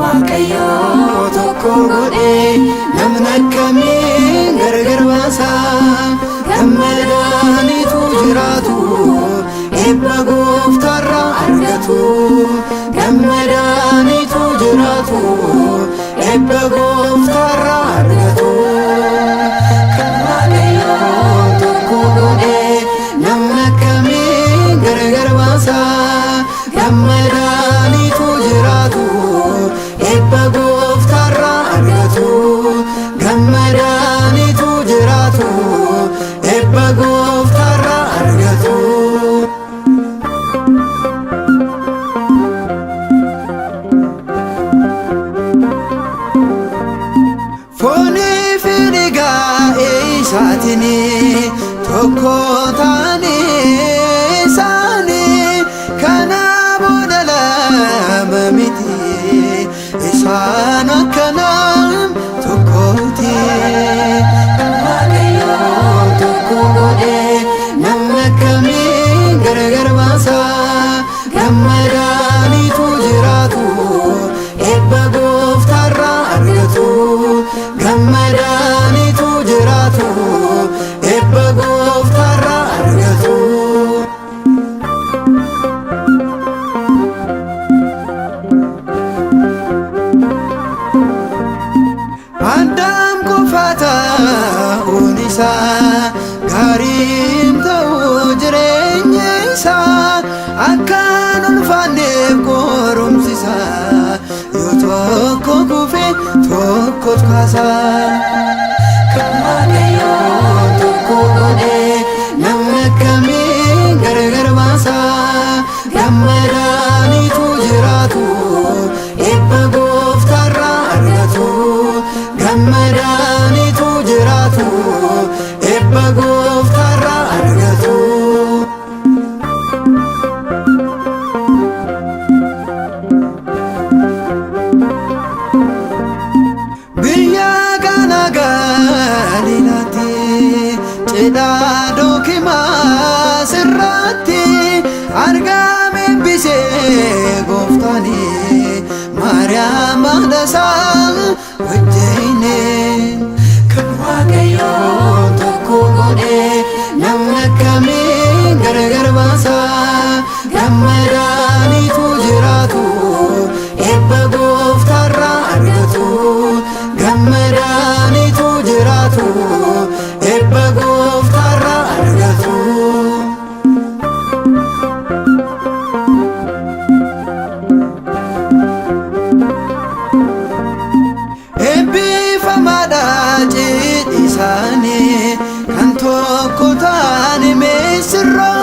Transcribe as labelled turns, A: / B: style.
A: Waaqayyoo tokko godhee namni akkamiin gargar baasa? Gammadaanitu jiraatu, eebba gooftaarraa argatu. Gammadaanitu jiraatu, eebba gooftaarraa argatu. Kan Waaqayyoo tokko godhee namni akkamiin gargar baasa? Gammadaanitu jiraatu, eebba gooftaarraa argatu. Gammadaanitu jiraatu, eebba gooftaarraa argatu. Foonii fi dhiigaa isaatiin tokko ta'anii isaanii kana booda lama miti, isaan akkanaan tokkooti. Waaqayyoo tokko godhee namni akkamiin gargar baasa? Gammadaanitu jiraatu, eebba gooftaarraa argatu. Gammadaanitu jiraatu, eebba gooftaarraa argatu. Addaam qofa ta'uun isaa gaariin ta'uu, jireenya isaa akkaan ulfaanneef qorumsi isaa, yoo tokko kufe tokkotu kaasa. Kan Waaqayyoo tokko godhee namni akkamiin gargar baasa? Gammadaanitu jiraatu, eebba gooftaarraa argatu. Gammadaanitu jiraatu, eebba gooftaarraa argatu. Biyya kana Galiilaatti cidha Dookimaas irratti argame eebbisee gooftaani Maariyaam haadha wajjine. Kan Waaqayyoo tokko godhee namni akkamiin gargar baasa? Gammadaanitu jiraatu, eebba gooftaarraa argatu. Gammadaanitu jiraatu, eebba gooftaarraa argatu. Eebbifamaadha cidhi isaanii kan tokko ta'an misirroonni.